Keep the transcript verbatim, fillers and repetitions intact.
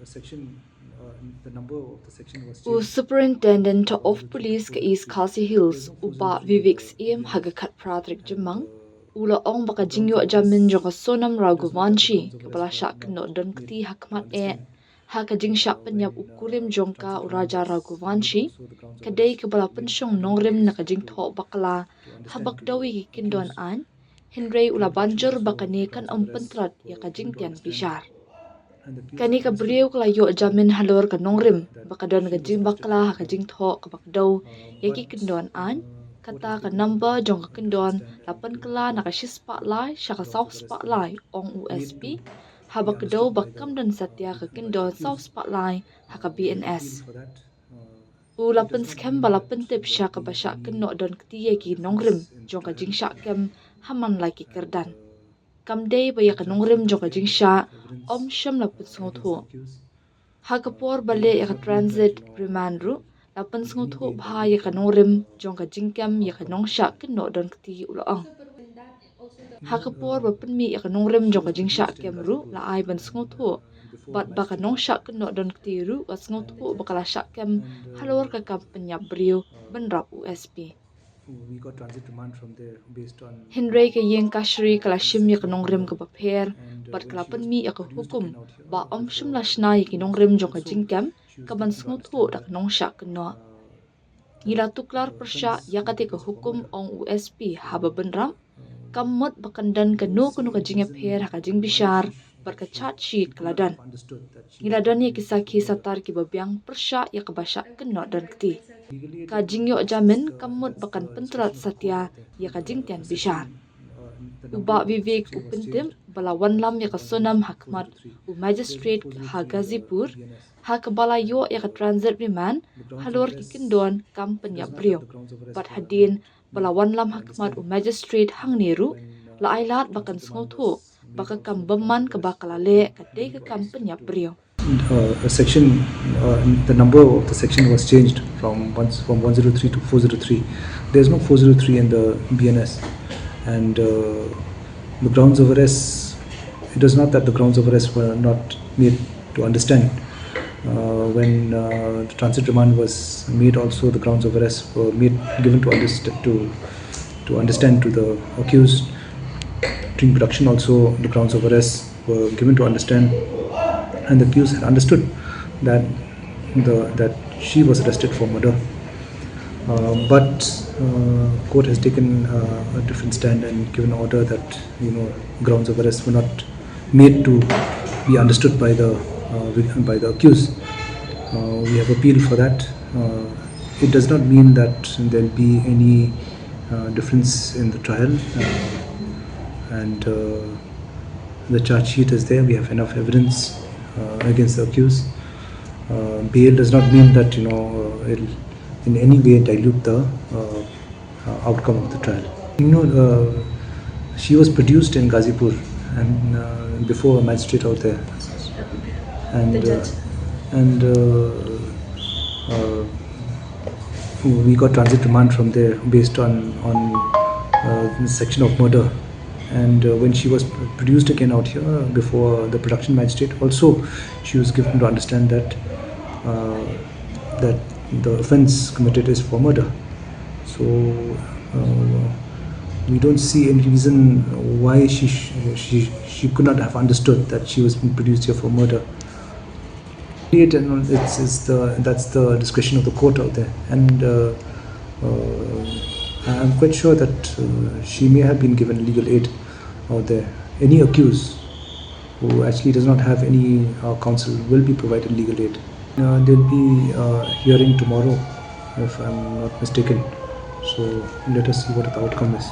Section, uh, the number of the section was U changed. Superintendent of Police ka East Khasi Hills, u Bah Vivek Syiem, ha ka khatphra tarik Jymmang, u la ong ba ka jingïoh jamin jong ka Sonam Raghuvanshi, kaba la shah kynnoh don kti ha khmat eh ha ka jingshah pynïap u kurim jong ka, u Raja Raghuvanshi, ka dei kaba la pynshong nongrim na ka jingthoh bakla haba kdew ïa ki kyndon aiñ, hynrei u la ban jur ba kane kan ym pyntrat ïa ka jingtian bishar. Kane ka briew ka la ïoh jamin halor ka nongrim ba ka don ka jingbakla ha ka jingthoh kaba kdew ïa ki kyndon aiñ, kata ka number jong ka kyndon la pynkylla na ka shispah lai sha ka sawspah lai, ong u S P, haba kdew ba kam don satia ka kyndon sawspah lai ha ka B N S. U la pynskhem ba la pyntip sha kaba shah kynnoh don kti ïa ki nongrim jong ka jingshah kem ha man la ki kyrdan. Kam dei ba ïa ka nongrim jong ka jingshah ym shym la pynsngewthuh. Ha ka por ba leh ïa ka transit remand ruh, la pynsngewthuh bha ïa ka nongrim jong ka jingkem ïa ka nongshah kynnoh don kti, u la ong. Ha ka por ba pynmih ïa ka nongrim jong ka jingshah kem ruh, la ai ban sngewthuh bad ba ka nongshah kynnoh don kti ruh ka sngewthuh ba ka la shah kem halor ka kam pynïap briew bynrap u S P. We got transit remand from there based on. Hynrei ka ïing kashari ka la shim ïa ka nongrim kaba pher bad ka la pynmih ïa ka hukum ba ym shym la shna ïa ki nongrim jong ka jingkem kaban sngewthuh da ka nongshah kynnoh. Ngi la tuklar pyrshah ïa kata ka hukum, ong u S P, haba bynrap kam mut ba kan don kano kano ka jingïapher ha ka jingbishar bad ka charge sheet ka la don. Ngi la don ïa ki sakhi satar kiba biang pyrshah ïa kaba shah kynnoh don kti. Ka jingïoh jamin kam mut ba kan pyntrat satia ïa ka jingtian bishar. U Bah Vivek u pyntip ba la wanlam ïa ka Sonam ha khmat u magistrate ha Ghazipur, ha kaba la ïoh ïa ka transit remand halor ki kyndon kam pynïap briew. Bad hadien ba la wanlam ha khmat u magistrate hangne ruh, la ai lad ba kan sngewthuh ba ka kam bymman kaba ka la leh ka dei ka kam pynïap briew. Uh, a section, uh, the number of the section was changed from one, from one zero three to four zero three. There's no four zero three in the B N S. And, uh, the grounds of arrest, it is not that the grounds of arrest were not made to understand. Uh, when, uh, the transit remand was made, also the grounds of arrest were made, given to understand to, to understand to the accused. During production, also the grounds of arrest were given to understand, and the accused had understood that the that she was arrested for murder. Uh, but, uh, court has taken, uh, a different stand and given order that, you know, grounds of arrest were not made to be understood by the, uh, vic- by the accused. Uh, we have appealed for that. Uh, it does not mean that there'll be any, uh, difference in the trial, uh, and, uh, the charge sheet is there. We have enough evidence, uh, against the accused. Uh, bail does not mean that, you know, uh, it'll in any way dilute the, uh, uh, outcome of the trial. You know, uh, she was produced in Ghazipur and, uh, before a magistrate out there. And, uh, and, uh, uh, we got transit remand from there based on, on, uh, the section of murder. And, uh, when she was produced again out here before the production magistrate, also she was given to understand that, uh, that the offence committed is for murder. So, uh, we don't see any reason why she, sh- she, she could not have understood that she was being produced here for murder. It, and it's, it's the, that's the discretion of the court out there. And, uh, uh, I'm quite sure that, uh, she may have been given legal aid out there. Any accused who actually does not have any, uh, counsel will be provided legal aid. Uh, there'll be a hearing tomorrow, if I'm not mistaken. So let us see what the outcome is.